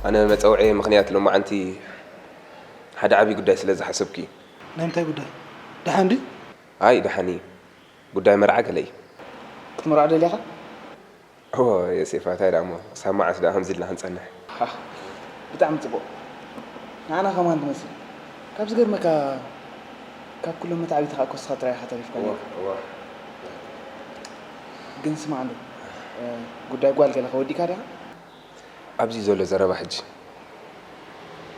ኣነ መጸውዒ ምኽንያት ሎማዓንቲ ሓደ ዓብዪ ጉዳይ ስለ ዝሓሰብኩ እዩ። ናይ ምንታይ ጉዳይ? ደሓን ድዩ? ኣይ ደሓን እዩ። ጉዳይ መርዓ ገለ እዩ። ክትመርዖ ደሊኻ? እዎ የሴፋ፣ እንታይ ደኣ እሞ ክሳብ መዓስ ደኣ ከምዚ ኢልና ክንጸንሕ? ሃ፣ ብጣዕሚ ጽቡቕ። ንዓና ከማን ትመስል። ካብ ዝገርመካ፣ ካብ ኩሎም መታዕቢትኻ እኮ ንስኻ ጥራይ ኢኻ ተሪፍካ እዋ፣ ነይርካ። እዋ። ግን ስማዕ እንዶ፣ እ፣ ጉዳይ ጓል ገለ ከወዲእካ ዲኻ? ኣብዚ ዘሎ ዘረባ ሕጂ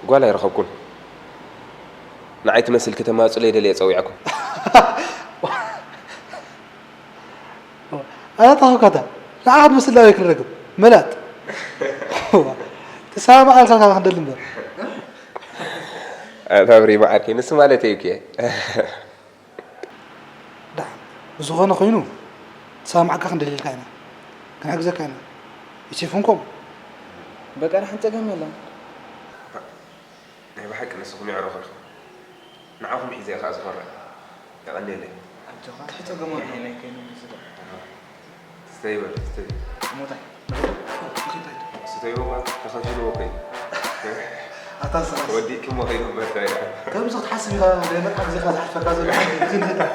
ጓል ኣይረኸብኩን። ንዓይ ትመስል ከተማጽሎ ይደልየ ጸዊዐኩም። ኣታ ተኸካታ ንዓ ክትመስል ዳበይ ክንረክብ መላጥ። ተሰማማዕ ኣልካ ካብ ክንደሊ እምበር። ኣታ ብሪ መዓርከይ ንሱ ማለት እዩ እኮ። ደሓን ብዝኾነ ኮይኑ ተሰማማዕካ ክንደልየልካ ኢና፣ ክንሕግዘካ ኢና። ዮሴፍን ከምኡ። በቃ ደሓን ጸገም የለን። ናይ ብሓቂ ንስኹም የዕሩኽ ኢኹም። ንዓኹም ሒዘ እየ ከኣ ዝኾርዕ። የቐንየለይ። ኣጆኻ ትሕቶ ገመዱ ናይ ከይኑ ዝብል። ስተይ በል፣ ስተይ። እሞ እንታይ? ንኸይድ? ንኸይድ እንታይ? ስተይዎ እኳ ተኸፊልዎ እኮ እዩ። ኣታ ስኻስ? ወዲእክሞ ከይዱ እምበር እንታይ ደኣ? ከምዚ ክትሓስብ ኢኻ ናይ መርዓ ግዜኻ ዝሓልፈካ ዘሎ ሓንቲ ግዜ እንታይ?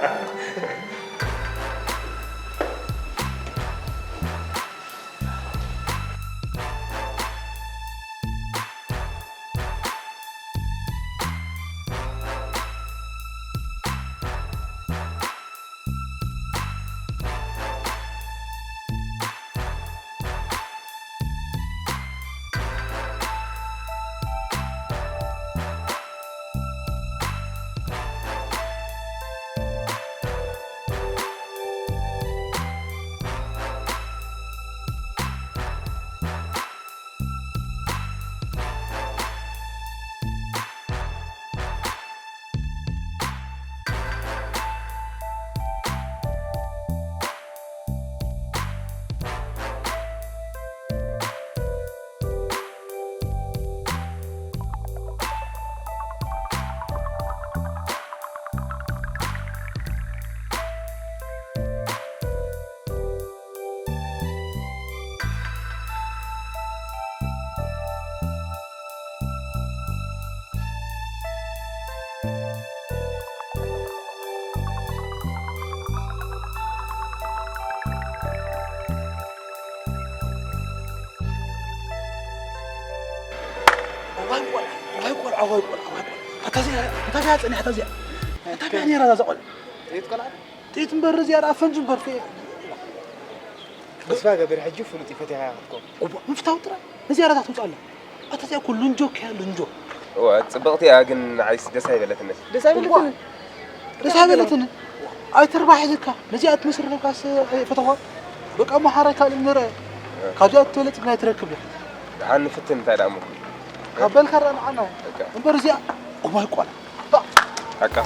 እዋይ ቆልዓ፣ እዋይ ቆልዓ፣ እዋይ ቆልዓ፣ እዋይ ቆልዓ። ኣታ እዚኣ፣ ኣታ እዚኣ ጸኒሓ፣ ኣታ እዚኣ። ኣታ እዚኣ ነይራ እዛ ቆልዓ። ጥይት ቆልዓ? ጥይት እምበር እዚኣ ደኣ ፈንጂ እምበር ከ-፣ ተስፋ ገብር ሕጂ ፍሉጥ እዩ፣ ፈቲኻ ክትከውን። እዋ፣ ምፍታው ጥራይ። ነዚኣ ደኣ ትውጽእ ኣላ። ኣታ እዚኣ እኮ ሉንጆ እኮ እያ፣ ሉንጆ። እዋ፣ ጽብቕቲ እያ፣ ግን ንዓይስ ደስ ኣይበለትንን። ደስ ኣይበለትንን? እዋ፣ ደስ ኣይበለትንን። ኣይትርባሕ ኢልካ። ነዚኣ ትመስል ረብካስ ኣይፈተኹዋ። በቃ፣ እሞ ሓራይ ካልእ ንርአ። እ። ካብዚኣ ትበለጽ ግን ኣይትረክብ እያ። ደሓን ንፍትን፣ እንታይ ደኣ እሞ። ካብ በልካ ደኣ ንዓና። በቃ። እምበር እዚኣ፣ እዋይ ቆልዓ። በቃ።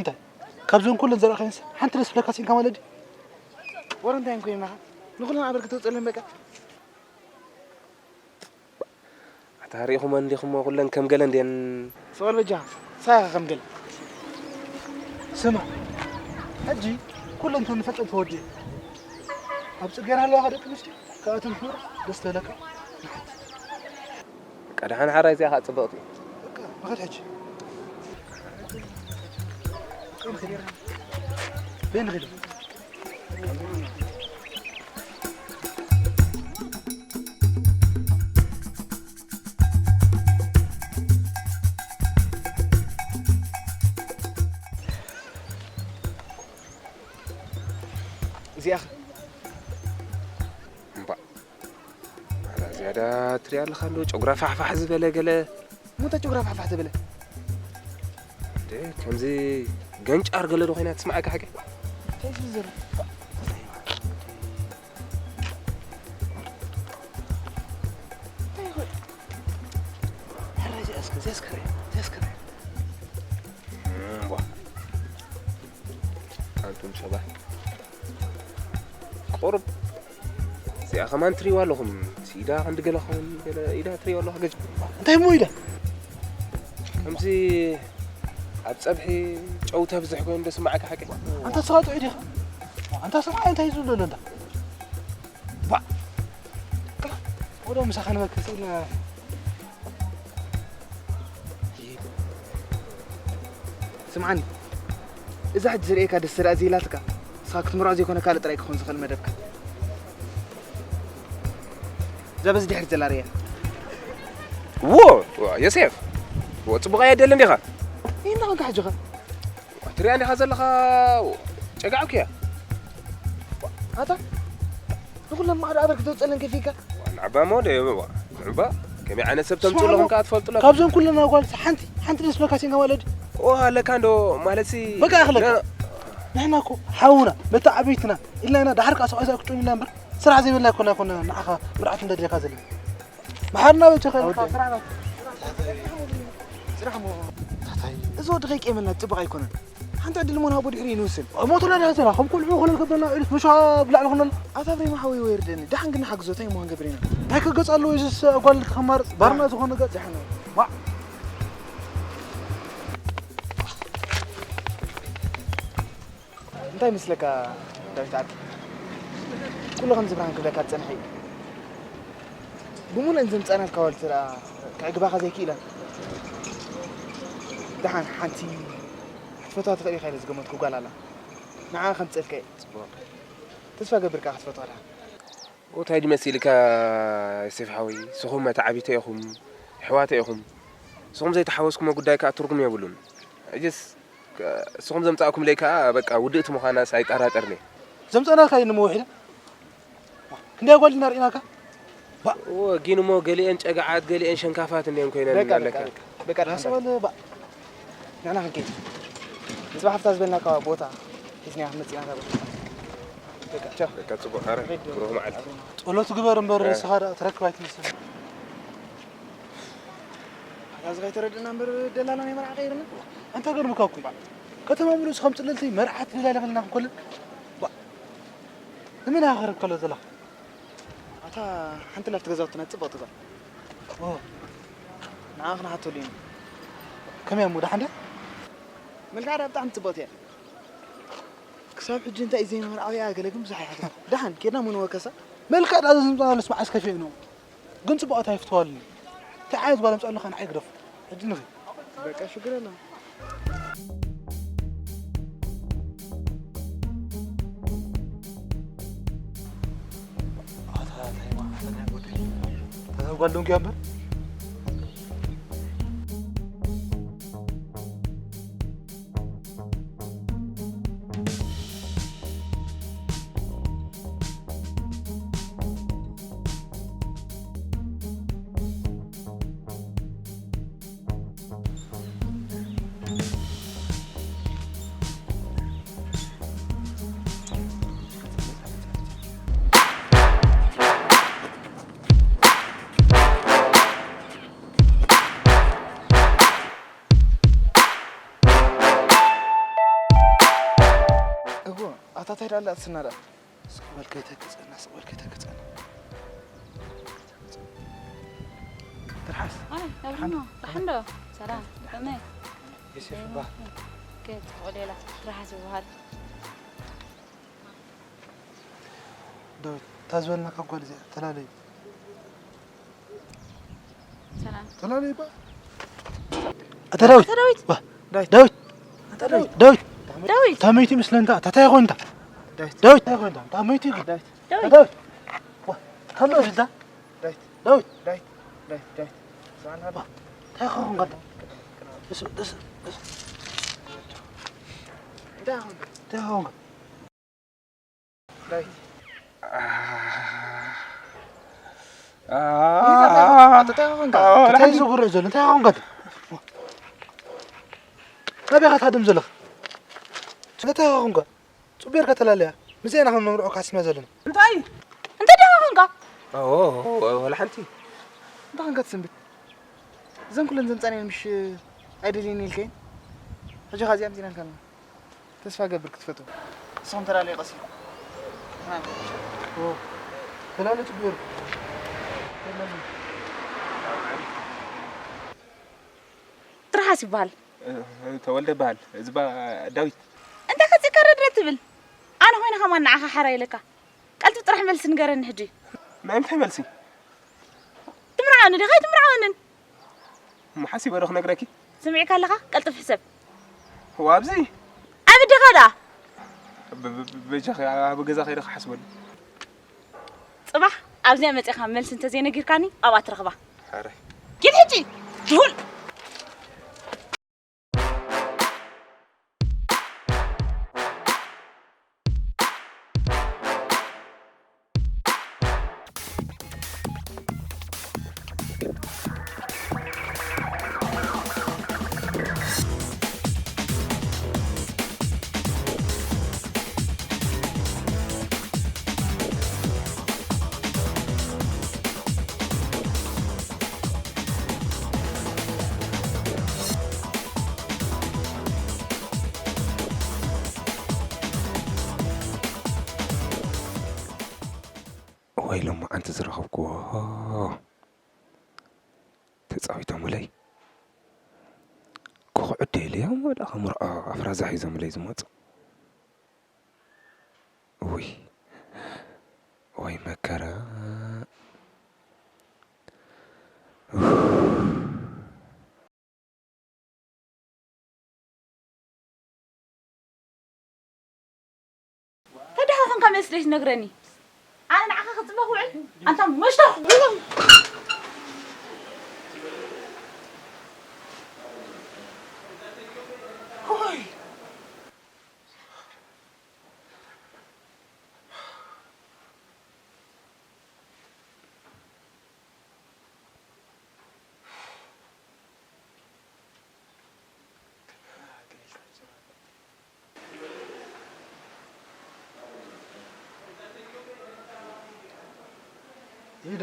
እንታይ? ካብዞን ኩለን ዘርኣኻየንስ ሓንቲ ደስ ፍለካ ሲንካ ማለት ድዩ? ወረ እንታይ እንኮ ይናኻ? ንኹለን ኣበርክቶ ጸለን በቃ። ኣታ ሪኢኹሞ እንዲኹሞ ኩለን ከም ገለ እንድየን። ሰወል በጃ፣ ሳያኻ ከም ገለ። ስማ፣ ሕጂ ኩለን ተን ፈጸም ተወዲኡ። ኣብ ጽርግያ ኣለዋ ደቂ ኣንስትዮ፣ ካብኣተን ሕሙር ደስ ተለካ። በቃ ደሓን ሓራይ እዚኣ ኸዓ ጽብቕቲ። በቃ፣ ንኸድ ሕጂ። በይ ንኸድ። እዚኣ ኸ? እምባእ። ኣታ ዝያዳ ትሪኣ ኣለኻ እንዶ ጨጉራ ፋሕፋሕ ዝበለ ገለ። ሙታ ጨጉራ ፋሕፋሕ ዝበለ። እንደ ከምዚ ገንጫር ገለ ዶ ኮይና ትስምዓካ ሓቂ? እንታይ እዩ ዘሎ? እንታይ ይኾን? ሕራይ እዚኣ እስከ፣ እዚኣ እስከ ርኣያ፣ እዚኣ እስከ ርኣያ። እምቧ። ኣንቱም ሰባት። ቁሩብ እዚኣ ከማን ትሪእዋ ኣለኹም። ኢዳ ክንዲ ገለ ክኸውን ገለ ኢዳ ትሪእዋ ኣለኹ ገጅ። እንታይ እሞ ኢዳ? ከምዚ ኣብ ጸብሒ ጨው ተብዝሕ ኮይኑ ዶ ስምዓካ ሓቂ? ኣንታ ስኻ ጥዑይ ዲኻ? ኣንታ ስምዓይ እንታይ እዩ ዝብሎ ኣሎ እንታ? ባ! ወዶ ምሳኻ ንመክስ ኢልና ስምዓኒ፣ እዛ ሕጂ ዝርእየካ ደስ ስለ ዘይላትካ፣ ንስኻ ክትምርዖ ዘይኮነ ካልእ ጥራይ ክኾን ዝኽእል መደብካ። እዛ በዚ ድሕሪት ዘላ ርእያ። ዎ፣ ዋ፣ ዮሴፍ፣ ዎ፣ ጽቡቕ ኣየደልን ዲኻ? ይህና ኸንካ ሕጂ ኸ? ዋ፣ ትሪኣ እንዲኻ ዘለኻ፣ ዎ፣ ጨጋዕኩ እያ። ኣታ፣ ንኹሎም ማዕዶ ኣበርክቶ ጸለን ከፊካ። ንዕባ እሞ ደ-፣ ንዕባ ከመይ ዓይነት ሰብ ተምጽኡ ኣለኹም ከኣ ትፈልጡ ኣለኹም። ካብዞም ኩለን ኣጓል ሓንቲ፣ ሓንቲ ደስ ብለካ ሲንካ ማለት ድዩ? ኦ፣ ኣለካ እንዶ፣ ማለትሲ በቃ ኣኽለካ። ነ-፣ ንሕና እኮ ሓውና፣ መተዓብይትና ኢልና ኢና፣ ደሓር ከኣ ሰብኣይ ክጭውንና እምበር፣ ስራሕ ዘይብልና ኣይኮና፣ ኣይኮና ንዓኻ ምርዓት እንደድልየካ ዘለና። መሓርና በጃኻ ኢልካ፣ ኣውደ። ስራሕ ናት። ስራሕ እሞ። ታታይ። እዚ ወዲ ከይቀየመልና ጽቡቕ ኣይኮነን። ሓንቲ ዕድል እሞ ንሃቦ ድሕሪ ንውስን። ሞትና ዲኻ ዘላ፣ ከም ቆልዑ ኮለል ከብለና ኢሉስ ምሻ ብላዕሊ ኮነል። ኣታ ብሬማ ሓወይ ወይ ርደኒ፣ ደሓን ግን ንሓግዞ፣ እንታይ እሞ ክንገብር ኢና? እንታይ ከገጽ ኣለዎ፣ እዚስ ጓል ተኸማርጽ፣ ባርና ዝኾነ ገጽ። ደሓን። ዋ። እንታይ ይመስለካ ዳዊት ዓርከይ? ኩሉ ከምዚ ብርሃን ክብለካ ዝጸንሐ እዩ። ብምሉእን ዘምጻእናልካ ዋልቲ ደኣ ከዕግባኻ ዘይክኢለን። ደሓን ሓንቲ ክትፈትዋ ትኽእል ኢኻ ኢለ ዝገመትኩ ጓል ኣላ። ንዓኣ ከምጽእልካ እየ። ጽቡቕ። ተስፋ ገብር ከኣ ክትፈትዋ ደሓን። እንታይ ድዩ መሲልካ ዮሴፍ ሓወይ? ንስኹም መተዓቢቶ ኢኹም፣ ኣሕዋተ ኢኹም። ንስኹም ዘይተሓወስኩሞ ጉዳይ ከኣ ትርጉም የብሉን። ሕጅስ ከ-፣ ንስኹም ዘምጻእኩምለይ ከኣ በቃ ውድእቲ ምዃናስ ኣይጠራጠርን እየ። ዘምጻእናልካ እዩ እሞ ውሒዳ። ክንደይ ጓል ኢና ርኢናካ? ባ- እወ፣ ግን እሞ ገሊኤን ጨጋዓት፣ ገሊኤን ሸንካፋት እንድየን ኮይነን በቃ፣ ኣለካ። በቃ፣ በቃ፣ በቃ፣ ደሓን ሓሳብ በል። ኣለ፣ ባ- ንሕና ክንከይድ። ንጽባሕ ኣብታ ዝበልናካ ቦታ ሒዝናያ ክንመጽእ ኢና፣ እታ ቦታ። በቃ፣ ቻው። በቃ፣ ጽቡቕ። ኣረ፣ ክንከይድ። ብሩኽ መዓልቲ። ጸሎት ግበር እምበር፣ እ። ንስኻ ደኣ ትረክብ ኣይትመስል። ኣታ እዚ ከይተረድእና እምበር፣ ደላላ ናይ መርዓ ቀይርና። ኣንታ ገርምካ እኮ እዩ። ከተማ ሙሉእ ከም ጽልልቲ መርዓት ደላላ ከለና ክንኮልን። ባ- ንመን ኢኻ ክረክብ ከሎ ዘለኻ? ኣታ ሓንቲ ላፍቲ ገዛውትና ጽብቕቲ ጓል። ኦ። ንዓ ክንሓተሉ ኢና። ከመይ እሞ ደሓን ድያ? መልክዓ ደኣ ብጣዕሚ ጽብቕቲ እያ። ክሳብ ሕጂ እንታይ እዩ ዘይመርዓውያ ገለ ግን ብዙሕ ኣይሓተትኩ። ደሓን ኬድና እሞ ንወከሳ። መልክዓ ደኣ ዘምጻናሉስ መዓስ ከፊእኖ? ግን ጽቡቓት ኣይፍተዋሉን። እንታይ ዓይነት ጓል ኣምጻእ ኣለኻ ንዓይ ግደፎ። ሕጂ ንኺድ። በቃ ሽግር የለን። ኣታ እንታይ ማለት ናይ ጎደል? እታ ጓል ደንጉያ እምበር? ታታይ ዳላ ትስናዳ። ስቕ በል ከይተግጸና፣ ስቕ በል ከይተግጸና። ትርሓስ። ኣይ፣ ደሓን ዶ? ሰላም። ከመይ? ዮሴፍ ይበሃል። ከየት ጽቡቕ ሌላ ትርሓስ ይበሃል። ዳዊት፣ እታ ዝበልናካ ጓል እዚኣ ተላለዩ። ሰላም። ተላለዩ ይበሃል። ኣታ ዳዊት። ኣታ ዳዊት። ዋ፣ ዳዊት። ዳዊት። ኣታ ዳዊት። ዳዊት። ዳዊት። እታ መይቲ ምስለንታ፣ እታ ታይ ኮይንታ? ዳዊት። ዳዊት፣ ታይ ኮይንታ? እታ መይቲ ግን። ዳዊት። ዳዊት። ዳዊት። ዋ፣ ካሎ ዝልታ? ዳዊት። ዳዊት። ዳዊት። ዳዊት። ዳዊት። ዋ፣ ታይ ኾንካ? እሱ፣ እሱ፣ እሱ። እንታይ ኾንካ? እንታይ ኾንካ? ዳዊት። እንታይ ኾንካ? እንታይ እዩ ዝጉርዕ ዘሎ? እንታይ ኾንካ? ናበይ ኢኻ ትሃድም ዘለኻ? እንታይ ኾንካ? ጽቡቕ ጌርካ ተላለያ። ምስኣ ኢና ከም ነምርዖ ካስና ዘለና። እንታይ? እንታይ ደኣ ኾንካ? ኦ፣ ወላ ሓንቲ። እንታይ ኾንካ ትስንብት? እዘን ኩለን ዘምጻእናየን ምሽ ኣይደልየን ኢልከየን? ሕጂ ኸኣ እዚኣ ኣምጺእናልካ ኣለና። ተስፋ ገብር ክትፈትዎ። ንስኹም ተላለዩ ቀስ ኢልኩም። ኦ፣ ተላለዩ ጽቡቕ ጌሩ። ትርሓስ ይበሃል። እ፣ ተወልደ ይበሃል። እዚ ባ ዳዊት። እንታይ ከጺእካ ረድረ ትብል? ኣነ ኮይነ ከማን ንዓኻ ሓራ ኢለካ። ቀልጥፍ ጥራሕ መልሲ ንገረኒ ሕጂ። ናይ ምንታይ መልሲ? ትምርዓወኒ ዲኻ ኣይትምርዓወንን? እሞ ሓሲበ ዶ ክነግረኪ? ሰሚዕካ ኣለኻ? ቀልጥፍ ሕሰብ። እዋ ኣብዚ? ኣብ ኣደኻ ደኣ? ብ-፣ ብ-፣ ብ-፣ በጃኺ ኣብ ገዛ ከይደ ክሓስበሉ። ጽባሕ ኣብዚኣ መጺኻ መልሲ እንተዘይነጊርካኒ ኣብኣ ትረኽባ። ሕራይ። ኪድ ሕጂ! ድሁል! ወይ ሎማዓንቲ ዝረኸብክዎ ተጻዊቶምለይ። ክኹዕዱ ኢለ እዮም ወላ ከምርዖ ኣፍራዛ ሒዞምለይ ዝመጹ። ውይ፣ ወይ መከራ። ተደሓ ኾንካ መስለሽ ትነግረኒ። ኣነ ንዓኻ ክጽበ ክውዕል? ኣንታ መሽቶ! ሆይ! ኢዶ፣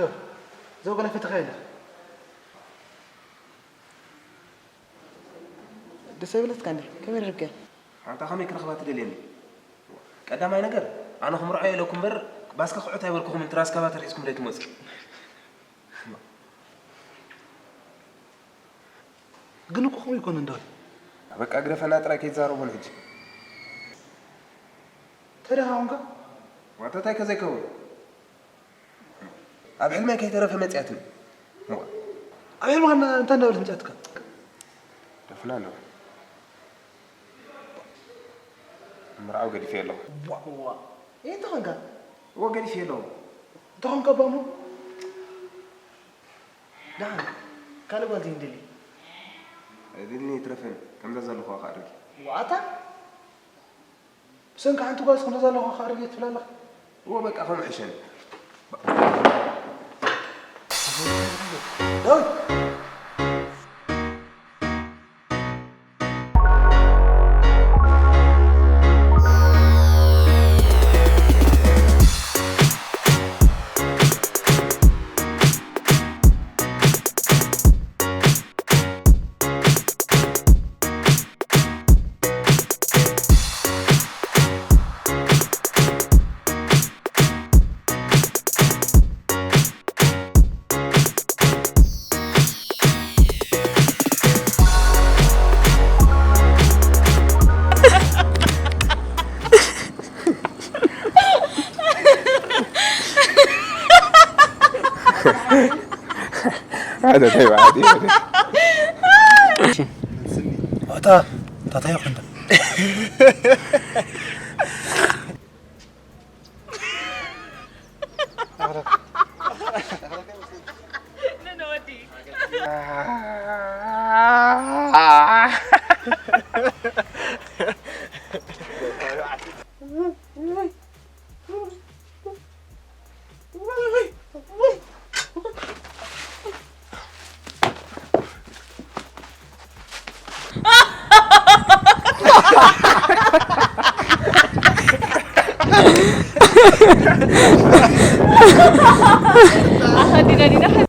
ዘው ገለ ፈተኻ ኢለ። ደስ ኣይበለትካ እንዴ? ከመይ ረኺብካያ? ኣንታ ከመይ ክረኽባ ትደልየኒ? ቀዳማይ ነገር፣ ኣነ ክምርዖ ኢለኩም እምበር፣ ባስካ ክዑት ኣይበልኩኹምን፣ ትራስ ካባተ ሒዝኩም ደይትመጹ። ግን እኮ ከምኡ ኣይኮነን ዳዊት። በቃ ግደፈና ጥራይ ከይትዛረቡን ሕጂ። ተደኻ ኾንካ? ዋታ ታይ ከዘይከውን? ኣብ ሕልመይ ከይተረፈ መጽያትኒ። እሞ ኣብ ሕልምኻ እና-፣ እንታይ እንዳበለት መጽያትካ? ደፍና ኣለኹ። ምርዓው ገዲፈ ኣለኹ። ዋ፣ ዋ። እንታይ ኾንካ? እዎ ገዲፈ ኣለኹ። እንታይ ኾንካ እባ እሞ? ደሓን፣ ካልእ ጓል ዘይንደሊ። ኣይደልን ይትረፈን፣ ከምዛ ዘለኹዋ ከኣ ኣድርጊ። ዋታ? ብሰንኪ ሓንቲ ጓል ከምዛ ዘለኹዋ ከኣ ኣድርጊ ትብል ኣለኻ? እዎ በቃ፣ ከምኡ ሕሸኒ። ዳዊት! أنت تبعتي. እታ ታታይ ይኹን ኣኸዲና ዲና